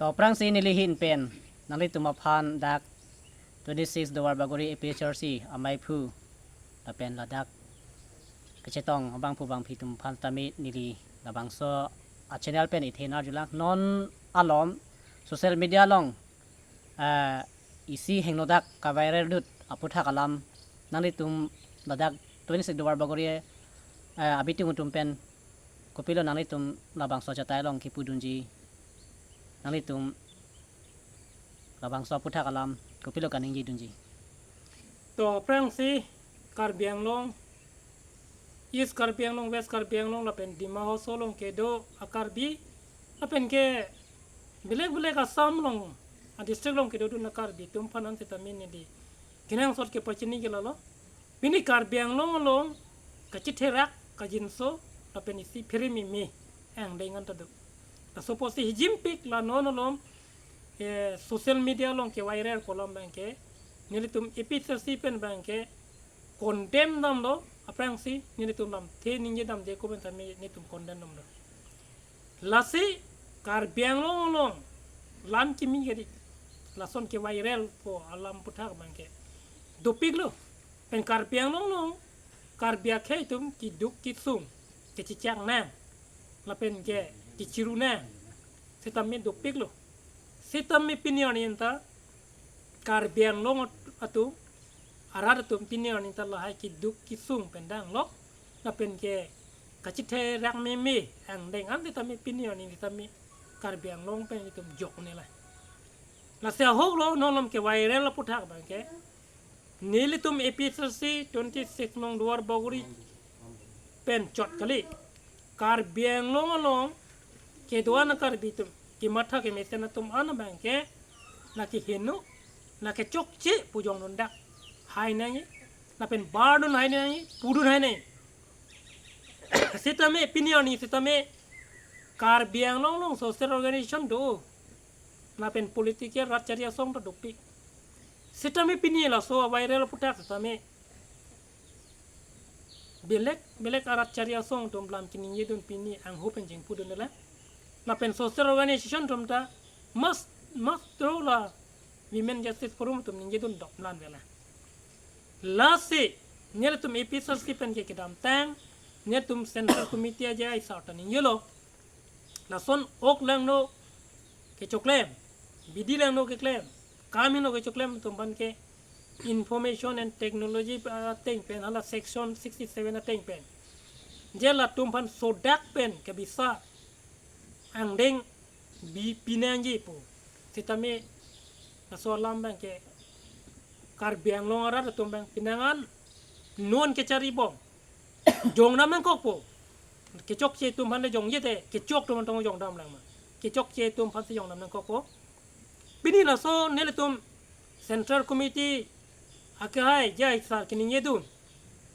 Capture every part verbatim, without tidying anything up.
To aphrangsi neli ahin pen nanglitum aphan dak twenty-six Duar Bagori A P H L C amaiphu lapen ladak kachetong abangphu bangphi atum aphan tame neli labangso a channel pen ethe nangkarjulang. Non alom social media along, eh, isi hingno dak ka-viral dut aputhak alam nanglitum ladak twenty-six Duar Bagori, eh, abitung atum pen kopilo nanglitum labangso achatai along kipudunji, nanglitum labangso aputhak alam kopilo kaningjedunji? To aphrangsi Karbi Anglong, East Karbi Anglong, West Karbi Anglong lapen Dima Hasao along kedo a-Karbi lapen ke belek belek Assam along a-district along kedodun a-Karbi atum aphan an sitame neli kenangsot kepachini ke lalo. Pini Karbi Anglong along kachitherak kajinso lapen isi pherememe angdeng an ta do. Laso apotsi hijimpik la non alom, eh, social media along ke-viral pu alam abangke nelitum A P H L C pen abangke condemn damlo, aphrangsi nelitum lamthe ningjedamde ko pen tame nelitum condemn damlo. Lasi Karbi Anglong along lam kimi kadi lason ke-viral pu alam aputhak abangke dopiklo. Pen Karbi Anglong along Karbi akhei atum keduk kesung, kechechak nang lapen ke kechiru nang sitame dopiklo. Sitame pini arni anta Karbi Anglong at-, atum, arat atum pini arni anta lahai keduk kesung pen dang lok lapen ke kachitherak meme angdeng an sitame pini arni sitame Karbi Anglong pen itum joknela. Lasi ahoklo non alom ke-viral aputhak abangke nelitum A P H L C twenty-six number Duar Bagori pen chot kali, Karbi Anglong along kedo-an a-Karbi atum, kematha kemesen atum an abangke la kehingno, la kechokche pu jongdun dak hai nangji, lapen bardun hai nangji, pudun hai nangji. Sitame pini arni sitame Karbi Anglong along social organization do, lapen political rat chari asong ta dopik. Sitame pini laso a-viral aputhak sitame belek belek arat chari asong atum lam keningjedun pini angho pen jingpudun nela. Lapen social organization atum ta mas, mas tro la Women Justice Forum atum ningjedun dok lan vela. Lasi nelitum A P H L C pen ke kedamtang nelitum Central Committee aja isa ta ningjelo. Lason ok langno kechoklem, bidi langno keklem, kam hingno kechoklem atum aphan ke Information and Technology, ah, ateng pen, hala Section sixty-seven ateng pen, je latum aphan sodak pen kebisa angdeng bi pinangji pu. Sitame laso alam abangke Karbi Anglong arat atum abang pinangan non kecharibom jongdam nangkokpo. Kechokche atum aphan le jongje te, kechok atum aphan tong jongdam lang ma. Kechokche atum aphan si jongdam nangkokpo. Pini laso nelitum Central Committee akehai jai sar keningjedun,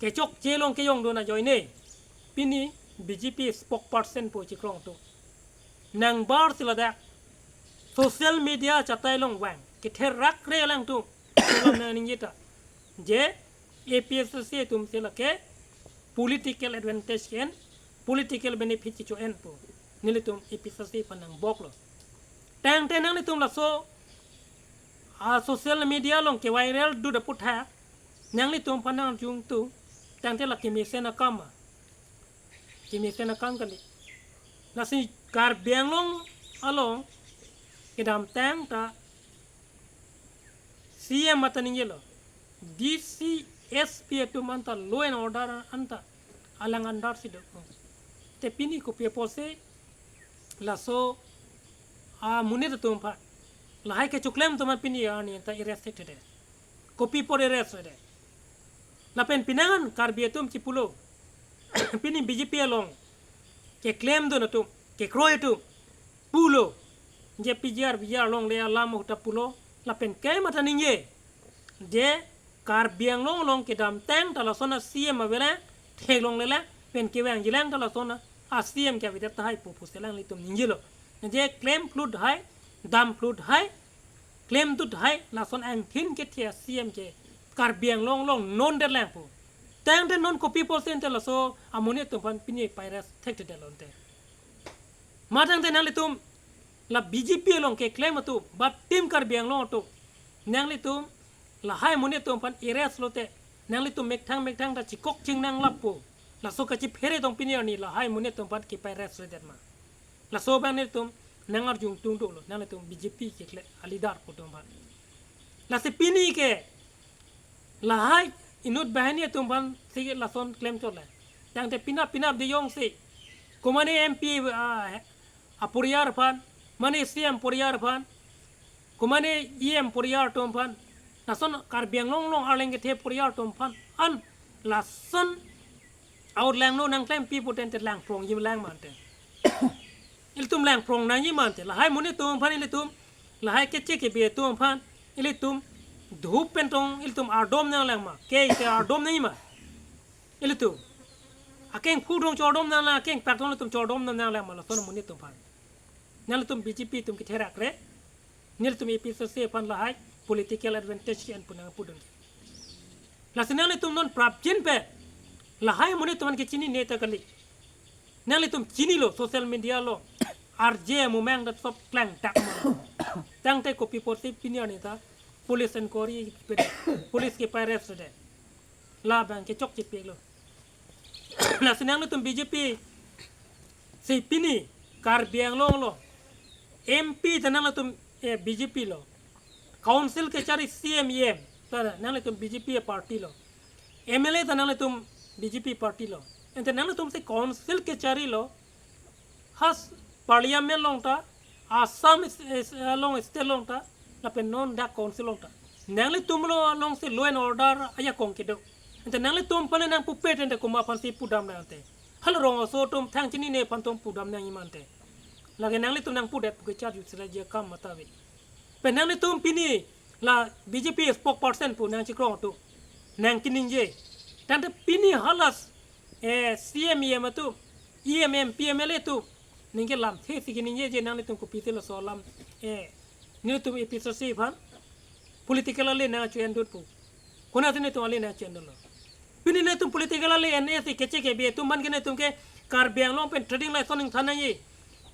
kechokche along kejongdun ajoine pini B J P spokesperson pu chikrong tu nangbar si ladak social media achatai along vang ketherak re lang tu alam nangji ta, je A P H L C atum si lake political advantage ke-en, political benefit kecho-en pu nelitum A P H L C aphan nangboklo. Tangte nanglitum laso a-social media along ke-viral dut aputhak nanglitum aphan nangjung tu, tangte la kemesen akam ma? Kemesen akam kali. Lasi Karbi Anglong along kedamtang ta C M anta ningjelo, D C, S P atum anta law and order anta alang under si do. Te pini kopi apotsi laso amonit atum aphan, lahai kechoklem atum aphan pini arni anta arrest thekthedet? Kopi apot arrest thedet? Lapen pinangan Karbi atum chipulo, pini B J P along keklemdun atum, kekroi atum pulo, je P G R, P G R along le alam ahut ta pulo, lapen kematha ningje, je Karbi Anglong along kedamtang ta lason a-C M avelang, theklonglelang, pen kevangji lang ta lason a-C M ke avedet tahai pu pusi alanglitum ningjelo. Je klem phlut hai, dam phlut hai, klem dut hai, lason angthin kethe a-C M ke Karbi Anglong along non detlang pu. Tangte non kopi apotsi ante laso amonit atum aphan pini pa-arrest thekthedetlo ante? Ma tangte nanglitum la B J P along keklem atum, ba Team Karbi Anglong atum, nanglitum lahai amonit atum aphan arrest lote, nanglitum methang methang ta chikok chingnang lapu. Laso kachiphere tong pini arni lahai amonit atum aphan kepei arrest ledet ma? Laso abang nelitum nang arjung tungdolo, nanglitum B J P keklem aleader pu atum aphan. Lasi pini ke lahai inut banghini atum aphan si lason klem chot le. Tangte pinap pinap de jongsi komane M P, ah, aporiar aphan, mane C M aporiar aphan, komane E M aporiar atum aphan, lason Karbi Anglong along arleng kethe aporiar atum aphan an lason aut langno nangklempi pute te langprong jim lang mante. Ilitum langprong nangji mante. Lahai amonit atum aphan ilitum, lahai keche kebe atum aphan ilitum dhup pen tong ilitum ardom nanglang ma? Ke ke ardom nangji ma? Ilitum akeng phu dong chordom nanglang, akeng pak dong ilitum chordom nanglang ma lason amonit atum aphan? Nanglitum B J P atum ketherak re, nelitum A P H L C aphan lahai political advantage ke-en pu nangpudun. Lasi nanglitum non prapjin pen lahai amonit atum aphan kechinine ta kali. Nanglitum chinilo, social media along R J mumang dat sop klangtak ma. Tangte kopi apotsi pini arni ta police inquiry pe, police kepei arrest de. Labang ke chokche pilo. Lasi nanglitum B J P si pini Karbi Anglong lo, M P ta nanglitum, eh, B J P lo, council kechari C M E M ta nanglitum B J P party lo, M L A ta nanglitum B J P party lo, ante nanglitum si council kechari lo, ha parliament along ta, Assam is, is, along state along ta, lapen non dak council along ta, nanglitum lo alongsi law and order ajakong kedo. Ante nanglitum aphan nangpupe tangte komat aphansi pudam nang ante? Hala rong aso atum thang chinine aphan atum pudam nangji mante. Lake nanglitum nangpudet pu kecharju sila je kam mata ave. Pen nanglitum pini la B J P spokesperson pu nangchikrong atum nangkiningje. Tangte pini halas, eh, C M E M atum, E M M P M L A atum, ningke lamthe si kiningjeje, nanglitum kopisi laso alam, eh, nelitum A P H L C aphan political ale nangcho-en dun pu. Konatsi netum ale nangcho-en dunlo? Pini netum political ale en-e si keche kebe atum aphan ke netum ke Karbi Anglong pen trading license ingthan nangji,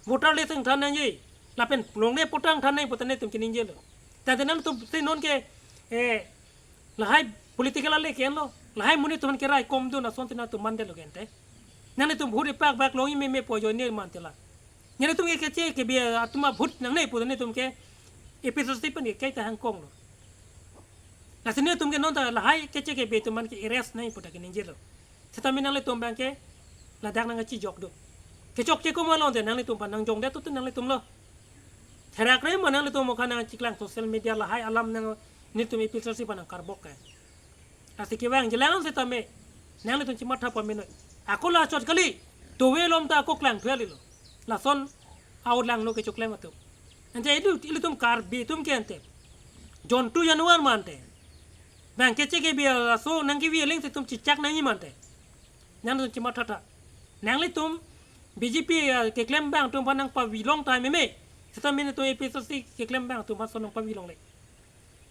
voter list ingthan nangji, lapen longle patta ingthan nangji pute netum kiningjelo. Tangte nangtum si non ke, eh, lahai political ale ke-enlo, lahai amonit atum aphan keraikom dun asonsi nangtum mandetlo ke ante. Nanglitum vote ipak bak longji meme pu ajoine mante la. Nanglitum ke keche kebe atum a-vote nangne pute netum ke A P H L C pen ke kaita hangkonglo. Lasi netum ke non ta lahai keche kebe atum aphan ke arrest nangji pu ta kiningjelo. Setame nanglitum abang ke ladak nangkachijok do. Kechokche komatlo ante nanglitum aphan nangjongdet tu nanglitum lo. Therak re ma nanglitum mokha nangchiklang social media lahai alam nang netum A P H L C aphan nangkarbok ke. Lasi kevangjilang setame nanglitum chimatha pamenoi. Ako la chot kali, towe lom ta ako klangthu alilo. Lason aut langno kechoklem atum. Ante ilu, ilitum Karbi atum ke ante jontu januar mante. Bang keche kebe laso nangkevi aling si itum chichak nangji mante. Nangtum chimathatha. Nanglitum B J P, ah, keklem abang atum aphan nangpavilong ta meme. Setame netum A P H L C keklem abang atum aphan lason nangpavilongle.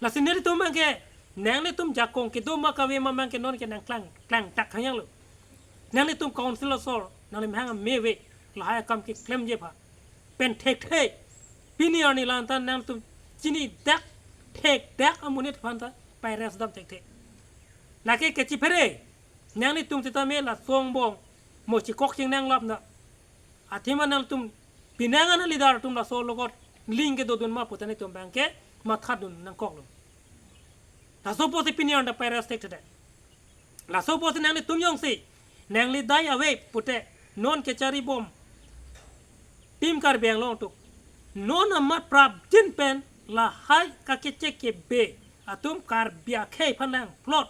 Lasi nelitum abang ke, nanglitum jakong kedo ma kave ma abang ke non ke nangklang, klangtak hangyanglo. Nanglitum council asor, nangli mahang meve, lahai akam keklemji aphan. Pen thekthe, pini arni la-an ta nangtum chinidak, thekdak amonit aphan ta pei-arrest dam thekthe. Lake kechiphere, nanglitum setame laso angbong mo chikok chingnang lap na. Athema nangtum pinangan a-leader atum laso logot link kedodun ma pute netum abang ke mathadun nangkoklo. Laso apotsi pini arni ta pei-arrest thekthe. Laso apotsi nanglitum jongsi nangli dai ave pute non kecharibom Team Karbi Anglong atum, non amat prapjin pen lahai kakeche kebe atum Karbi akhei aphan nangplot.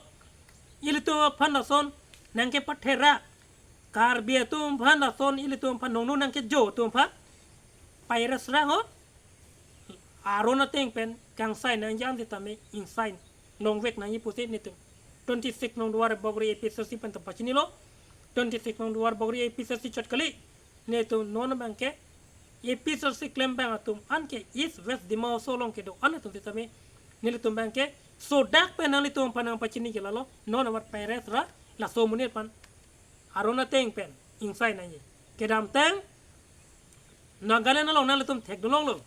Ilitum aphan lason nangkepatherak. Karbi atum aphan lason ilitum aphan nongno nangkejo atum aphan pei-arrest rang o. Aron ateng pen kangsai nangji an setame ingsai longvek nangji pusi netum twenty-six nong Duarbagori A P H L C pen ta pachinilo. Twenty-six nong Duarbagori A P H L C chot kali. Netum non abang ke A P H L C klem abang atum an ke East West Dima Hasao along kedo an atum setame nelitum abang ke sodak pen nanglitum aphan nangpachini ke lalo, non amat pei-arrest ra laso amonit aphan aron ateng pen ingsai nangji. Kedamtang Nagaland along nanglitum thekdunlonglo.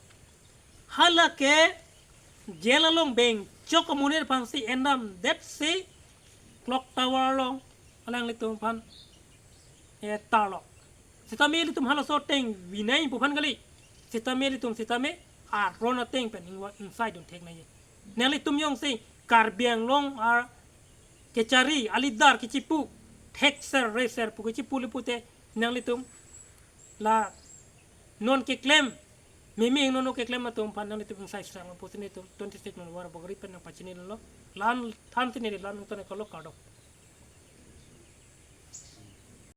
Hala ke jail along bengchok amonit aphansi endamdetsi clock tower along alanglitum aphan, eh, tarlo. Sitame ilitum halaso ateng binai pu aphan kali. Sitame ilitum sitame aron ateng pen ingwa ingsai dun thek nangji. Nanglitum jongsi Karbi Anglong ar kechari alidar kechipu thekser reser pu kechipu le pute nanglitum la non keklem, meme non keklem atum aphan nanglitum ingsai sang pusi nelitum twenty-six November bokri pen nangpachinilo. La-an thansi neli la-an nangthan-iklo, kardom.